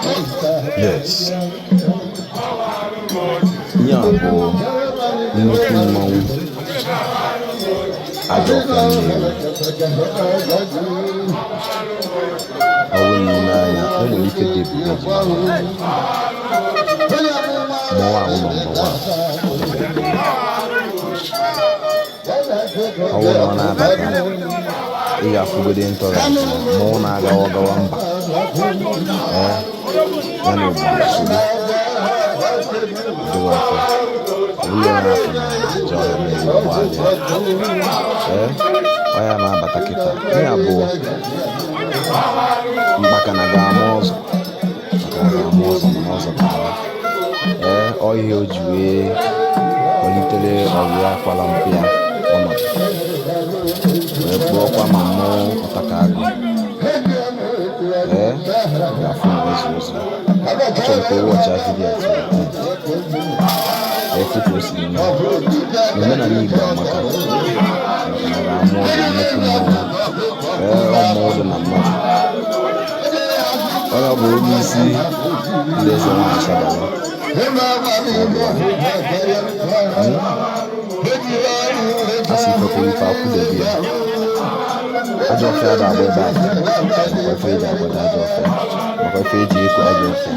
Yes, ihe a bụ nnukwu mmanwụ Ajọfịa Nnewi. Ọ bụrụ na ị nee anya, e nwere ife dị ebube eji mara ya. Mmọnwụ ahụ number one. Ọ bụrụ na ọ na-abata, ị ga-afụgodi ntọrọ mmọnwụ na-agawa gawa mba. Ee, ya na obodo soro dịwa mfe. Ọ bụrụ na na-apụ na ajọ ọhịa Nnewi gbaa. Ee, ọ ya na-abata kịta. Ihe a bụ mkpaka na ga-ama ọzọ, maka na ga-ama ọzọ, mana ọzọ ga-ama. Ee, ọ ihe o ji wee kwalitere ọrụ ya kwala mpe ya ọnọdụ wee kpụọkwa ma mmọnwụ ọtaka agụ. Ee, ga-afụ na ozi ozi. Achọrọ m ka ị watch video a till the end. Ka ịfụ ka o si eme. N'omenala Igbo amaka, maka na ga-ama ọzọ nnukwu mmọnwụ. Ee, ọ mmọnwụ dị na mmadụ. Onye ọ bụ onye isi ndị eze nwaanyị Shagari. A sị ifekwuru ife akwụdebe ya. Ajọ ọfịa ada agba ebe a, makwa ife eji agbado ajọ ọfịa, makwa ife eji eku ajọ ọfịa.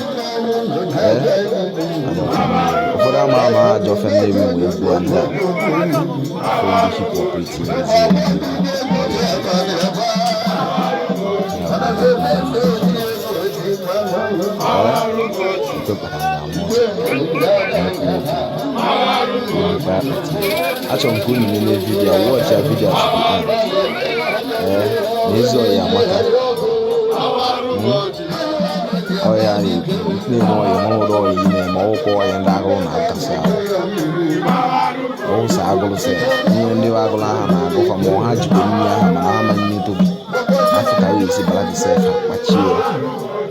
Ee, ajọ ọfịa Nnewi. Ụfọdụ ama ama ajọ ọfịa Nnewi nwe egwu a ndị a. Ụfọdụ ndị hip hop etinyezi ya. Ee, ife kpatara ga-ama ọzọ. Nnukwu nwoke. Nnukwu akpati. Achọrọ m ka unu lelee video a, watch ya video a to the end. Ee, na ezi ọyị amaka. Ọyị a na-ekwu, na-eme ọyị, ma ụdị ọyị ị na-eme, ọwụkwa ọyị ndị agụrụ na-agasị ahụ. Ọwụsa agụrụ sị, ihe ndị agụrụ aha na-agụfa ma ha jikwa nri aha mana ha amaghị ihe tobi. Afọ ka ya esi bara gị sef kpachie ya.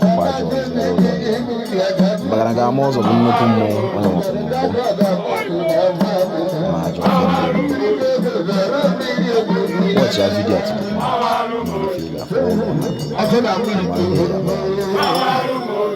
Ọkwa ajọ ọyị zere ụlọ ọyị. Mbagara ga-ama ọzọ bụ nnukwu mmọnwụ onye nwafọ n'ọgbọ ma ajọ ọfịa Nnewi. Watch ya video to the end. Nwere ife ị ga-afụ ụlọ na ma ihe eji agba ya.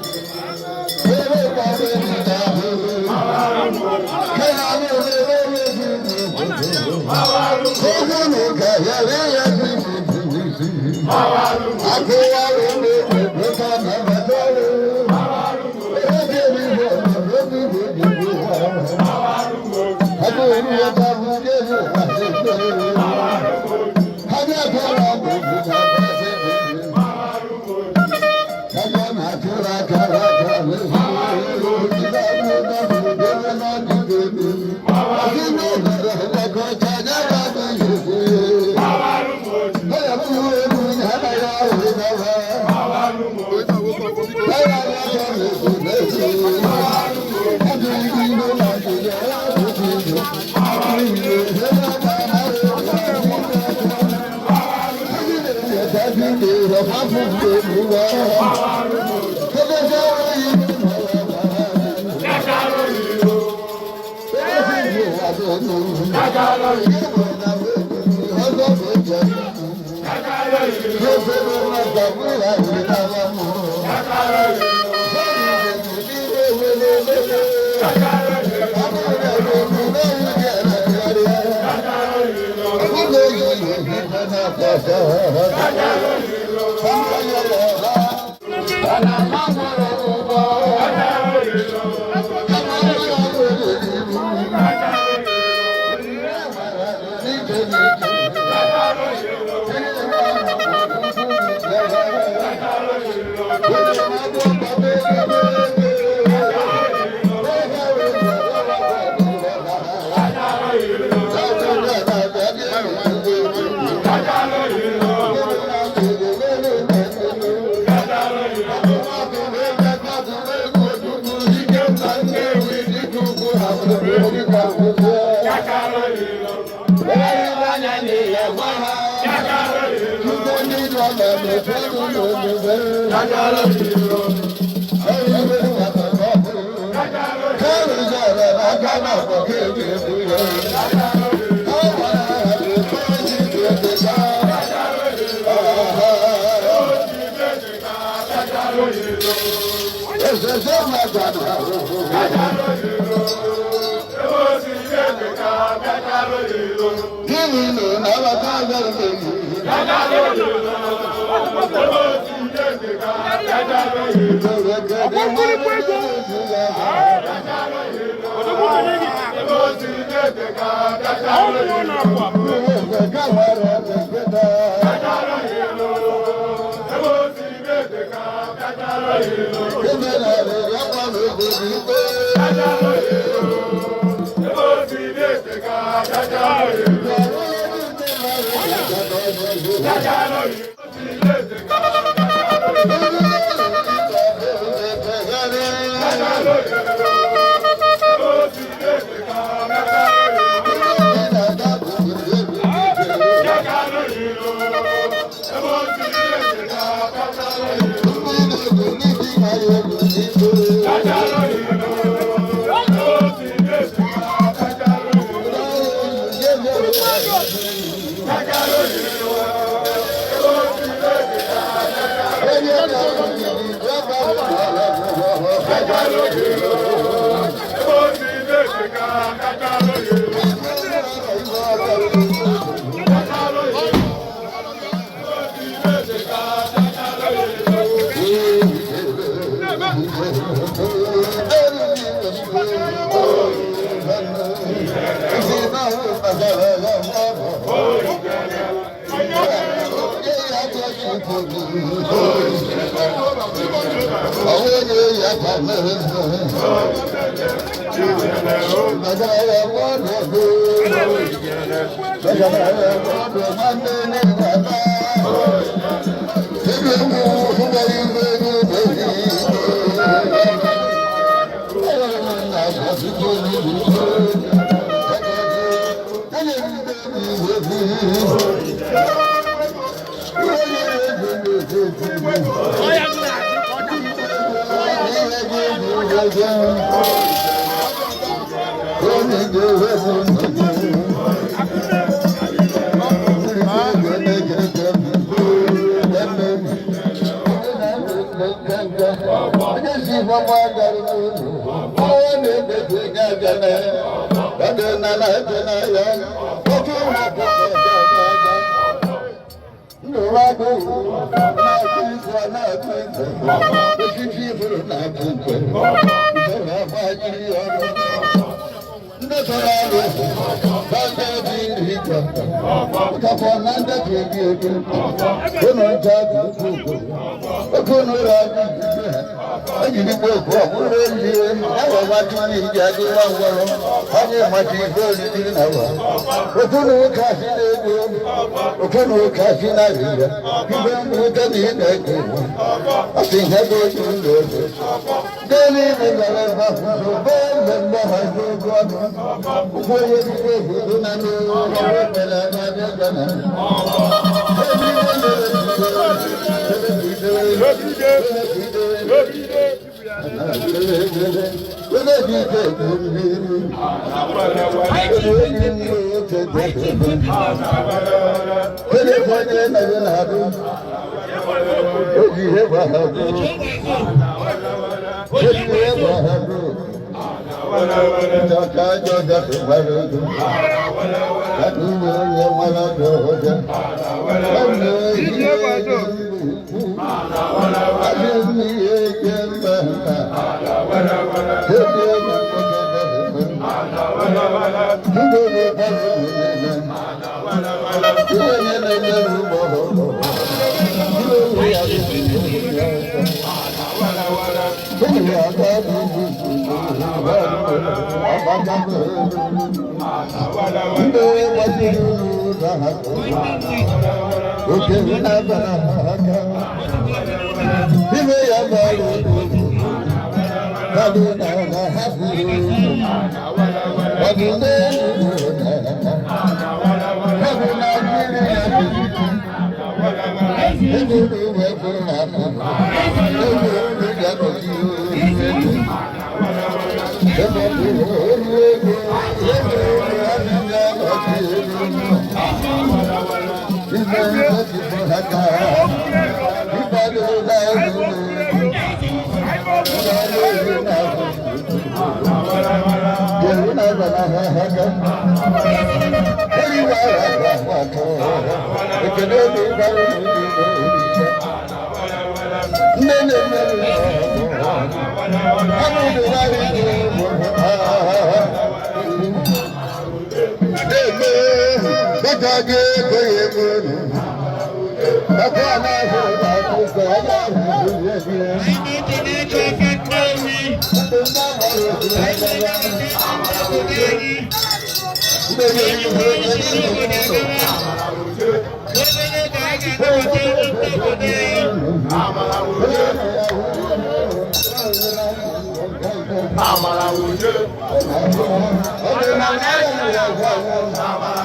Amara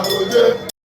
wuje.